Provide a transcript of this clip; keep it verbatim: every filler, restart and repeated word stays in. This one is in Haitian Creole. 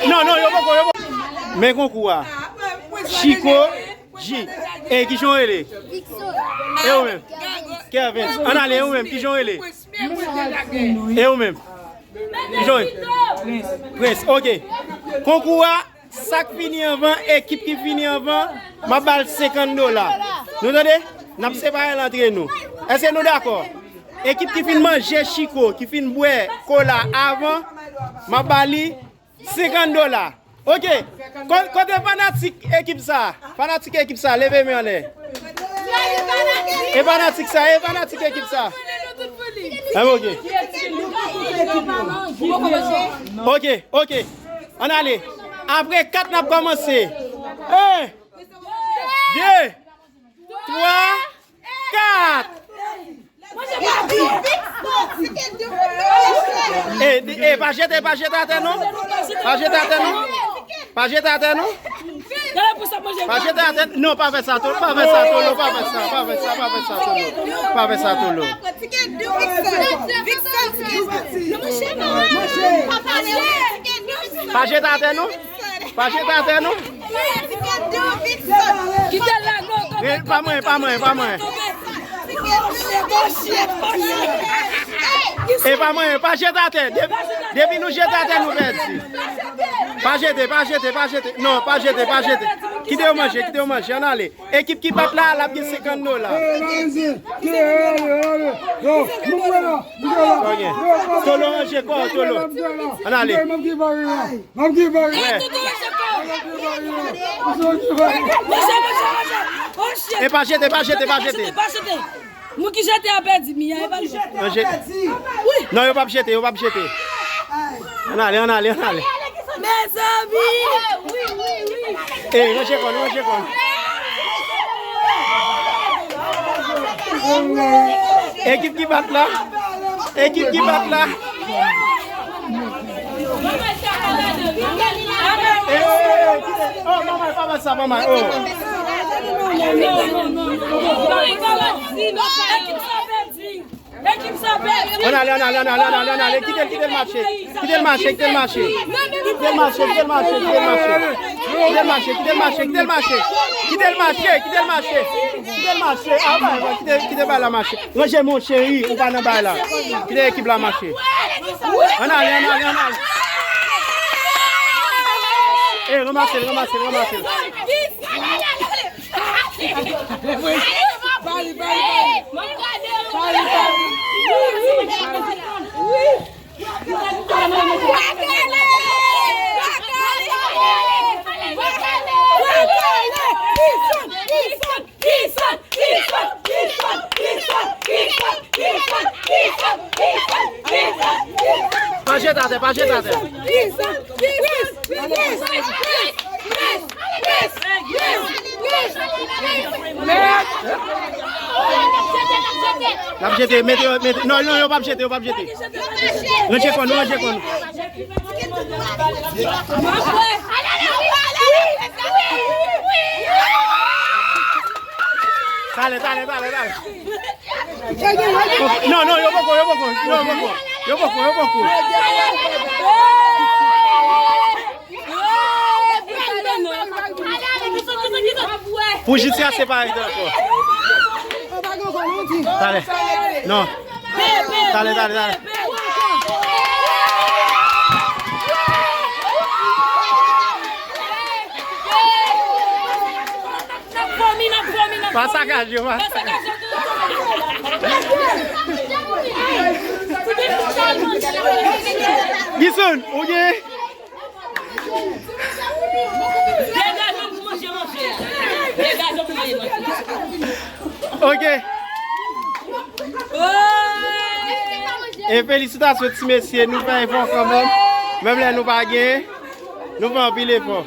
Non, non, yo poko, yo poko. Men konkou a. Chiko, J. E kijan w rele? E ou menm? Kervens. Ann ale, e ou menm? Kijan w rele? E ou menm? Kijan w rele? Prince, ok. Konkou a, sa k fini anvan, ekip ki fini anvan, m ap ba l senkant dola. Nou tande? N ap separe l antre nou. Èske nou dakò? Ekip ki fin manje chiko, ki fin bwè kola avan, m ap ba li senkant dola. Ok. Ko- Kote fanatik ekip sa? Fanatik ekip sa, leve men anlè. E fanatik sa, e fanatik ekip sa. Ah, ok. Ok, ok. Ann ale. Apre kat, n ap kòmanse. En, de, twa, kat. E, e, pa jete, pa jete atè non. Pa jete atè non. Pa jete atè non. Pa jete atè. Non, pa fè sa, Tolo, pa fè sa, Tolo, pa fè sa, pa fè sa, pa fè sa, Tolo. Pa fè sa, Tolo. Pa jete atè non. Pa jete atè non. Kite l la, non, tonbe, eh, pa mwen, pa mwen, pa mwen. E pa mwen, pa jete atè. De- Depi nou jete atè, nou pèdi. Pa jete, pa jete, pa jete. Non, pa jete, pa jete. Kite yo manje, kite yo manje. Ann ale. Ekip ki bat la, l ap gen senkant dola. Ok. Tolo, ranje kò w, Tolo. Ann ale. E pa jete, pa jete, pa jete. Moun ki jete a pèdi, Mia, e pa jete. Ranje. Non, yo p ap jete, yo p ap jete. Ann ale, ann ale, ann ale. Mezanmi! E, ranje kò nou, ranje kò nou. Ekip ki bat la. Ekip ki bat la. E, e, e, kite. Oh, manman, pa fè sa, manman. Oh. Ann ale, ann ale, ann ale, ann ale, ann ale. Kite l, kite l mache. Kite l mache, kite l mache. Kite l mache, kite l mache, kite l mache. Kite l mache, kite l mache, kite l mache. Kite l mache, kite l mache. Kite l mache. Ah, bay, bay, kite, kite bay la mache. Ranje, mon cheri, ou pa nan bay la. Kite ekip la mache. Ann ale, ann ale, ann ale. E, ranmase l, ranmase l, ranmase l. Pa jete atè, pa jete atè. L ap jete, mete, mete. Non, non, yo p ap jete, yo p ap jete. Ranje kò nou, ranje kò nou. Talè, talè, talè, talè. Non, non, yo poko, yo poko, yo poko. Yo poko, yo poko. Pou jis la separe ankò. Talè. Non. Talè, talè, talè. Pa sakaje, pa sakaje. Gison, ou gen? Degaje w pou manje manje a. Degaje w pou manje manje a. Ok. E felisitasyon ti mesye, nou fè efò kanmenm. Menm lè nou pa gen, nou fè anpil efò.